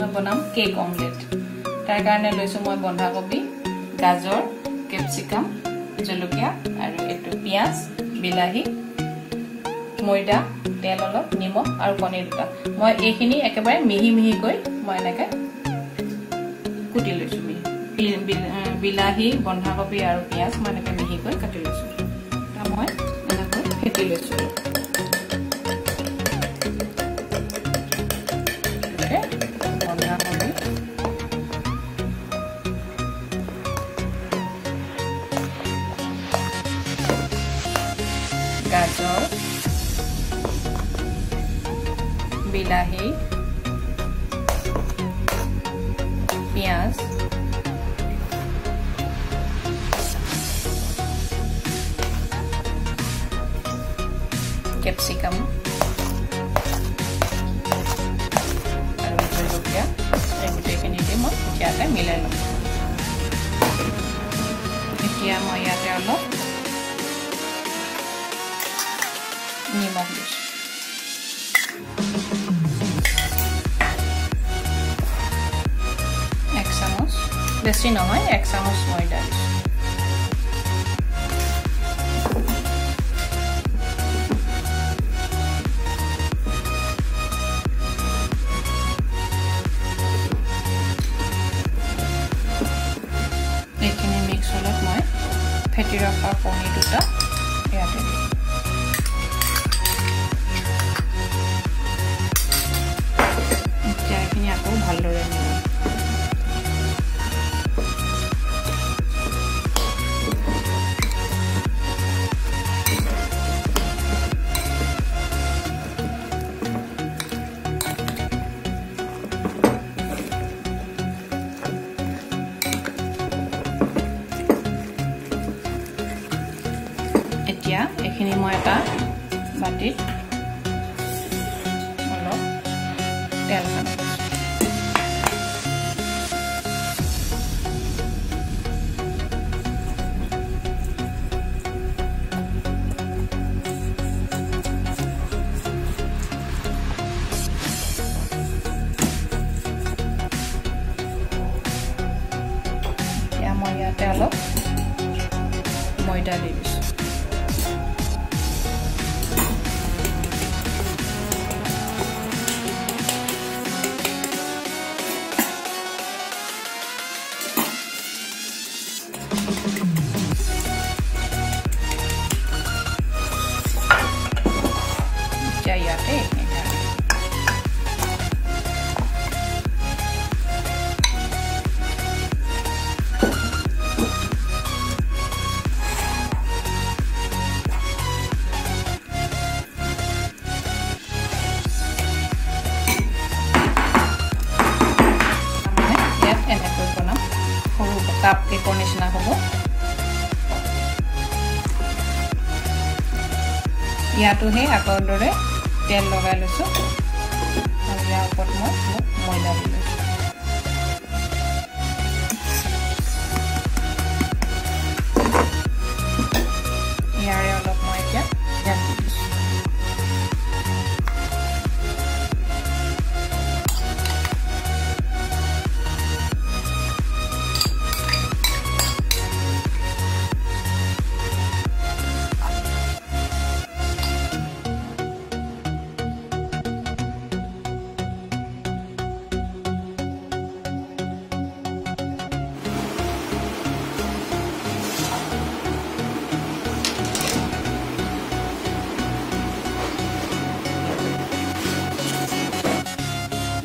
মই বনাম cake omelette. তাৰ কাৰণে লৈছোঁ মই বন্ধাকবি, গাজৰ, কেপচিকাম, জলকীয়া আৰু এইটো পিঁয়াজ, বিলাহী, ময়দা, তেল অলপ, নিমখ আৰু কণী দুটা। মই এইখিনি একেবাৰে মিহি মিহিকৈ মই এনেকৈ কুটি লৈছোঁ। বিলাহী, বন্ধাকবি আৰু পিঁয়াজ মই এনেকৈ মিহিকৈ কাটি লৈছোঁ। মই এনেকৈ ফেটি লৈছোঁ। বন্ধাকবি, গাজৰ, বিলাহী, পিঁয়াজ, কেপচিকাম আৰু জলকীয়া, এই গোটেইখিনি দি মই ইয়াতে মিলাই ল'ম। এতিয়া মই ইয়াতে অলপ নিমখ দিছোঁ। এক চামুচ, বেছি নহয়, এক চামুচ ময়দা দিছোঁ। এইখিনি মিক্স হ'লত মই ফেটি ৰখা কণী দুটা ইয়াতে দিম। এতিয়া এইখিনি আকৌ ভালদৰে মিলাম। এতিয়া এইখিনি মই এটা বাতিত অলপ তেল সানি লৈছোঁ। এতিয়া মই ইয়াতে অলপ ময়দা দি দিছোঁ। এতিয়া ইয়াতে এইখিনি ঢালি দিম। তাৰমানে ইয়াত এনেকৈ বনাম, সৰু কাপ কেকৰ নিচিনা হ'ব। ইয়াতো সেই আগৰ দৰে তেল লগাই লৈছোঁ আৰু ইয়াৰ ওপৰত মই অলপ ময়দা দি লৈছোঁ। ইয়াৰে অলপ মই এতিয়া ইয়াত দি দিছোঁ।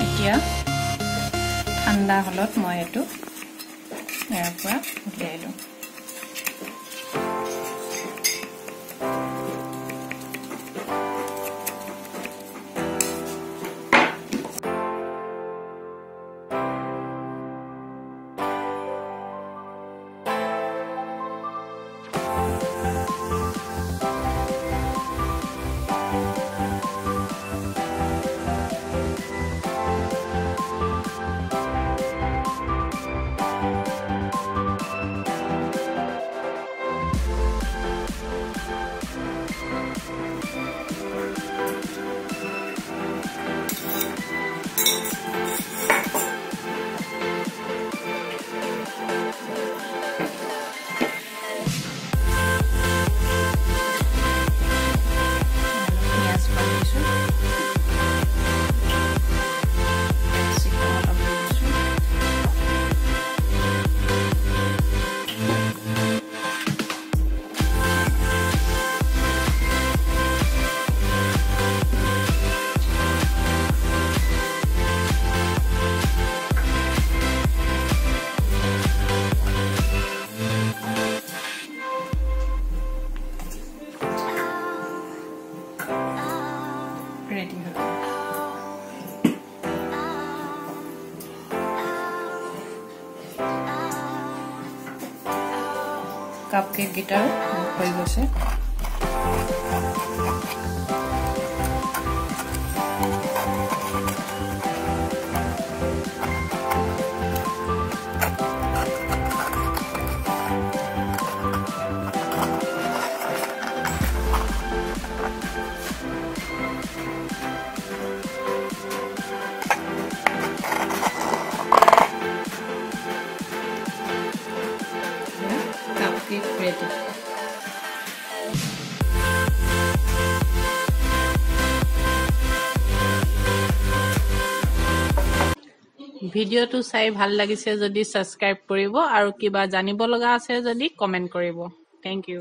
এতিয়া ঠাণ্ডা হ'লত মই এইটো ইয়াৰ পৰা উলিয়াই লওঁ। কাপ কেক কেইটাও হৈ গৈছে। Cupcake ready. ভিডিঅ'টো চাই ভাল লাগিছে যদি ছাবস্ক্ৰাইব কৰিব আৰু কিবা জানিব লগা আছে যদি কমেণ্ট কৰিব। Thank you.